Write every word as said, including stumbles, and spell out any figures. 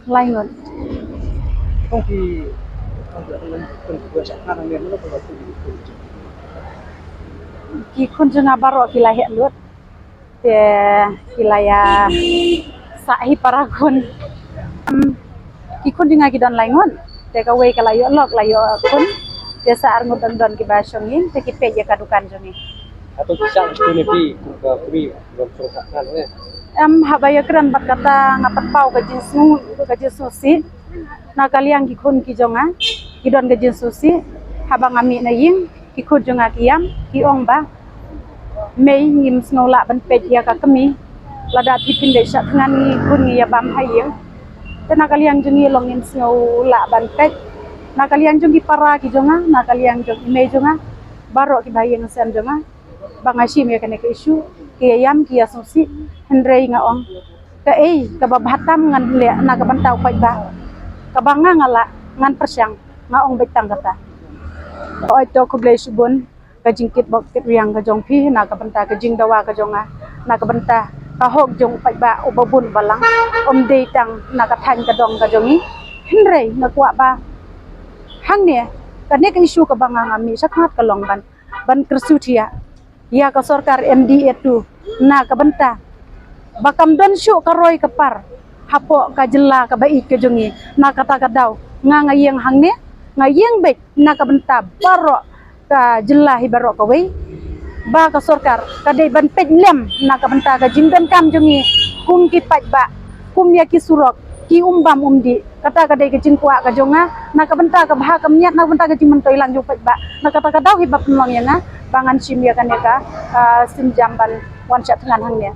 Lai ngut. Ki khun jong nga baroh ki la heh lut. Te ki la ïa sah hi para khun. Ki khun jong nga ki don lai ngut. Te kawei ka la ïoh lok, la ïoh khun. Te sa ar ngut dang don kiba shong ïing, te ki peit ïa ka dukan jong ngi. Ato ki sah ki khun ïa phi kum ka kmie, kum ka sngewthuh ne? Em, haba ïakren bad kata nga pynpaw ka jingsngew, ka jingsngewsih. Na ka liang ki khun ki jong nga ki don ka jingsngewsih. Haba nga mih na ïing, ki khun jong nga ki ïam, ki ong ba, mei, ngim sngew lah ban peit ïa ka kmie. Lada phi phin dei shah thngan ngi khun ngi ïa bam ha ïing. Te na ka liang jong ngi long ngim sngew lah ban peit. Na ka liang jong ki para ki jong nga, na ka liang jong i mei jong nga, baroh kiba ha ïing sem jong nga, ba nga shim ïa kane ka issue, ki ïa ïam, ki ïa sngewsih. Hynrei nga ong, kaei kaba bha tam ngan leh na ka bynta u paidbah? Kaba nga nga lah ngan pyrshang, nga ong beit tang kata. Oi to, khublei shibun ka jingkit bok kit riang ka jong phi na ka bynta ka jingdawa ka jong nga, na ka bynta ka hok jong u paidbah uba bun balang, um dei tang na ka thaiñ ka dong ka jong ngi. Hynrei nga kwah ba hangne, kane ka issue kaba nga nga mih shakhmat ka long ban, ban kyrsiew thiah ïa ka sorkar M D A two na ka bynta ba kam don shuh ka roi ka par hapoh ka jylla kaba ïeit ka jong ngi. Na kata ka daw nga nga ïeng hangne, nga ïeng beit na ka bynta baroh ka jylla hi baroh kawei, ba ka sorkar ka dei ban peit lem na ka bynta ka jingdonkam jong ngi kum ki paidbah, kum ïa ki surok, ki um bam um dih. Kata ka dei ka jingkwah ka jong nga na ka bynta ka bha ka miat, na ka bynta ka jingmyntoi lang jong u paidbah. Na kata ka daw hi ba pynlong ïa nga ba ngan shim ïa kane ka, ah, sienjam ban wan shah thngan hangne.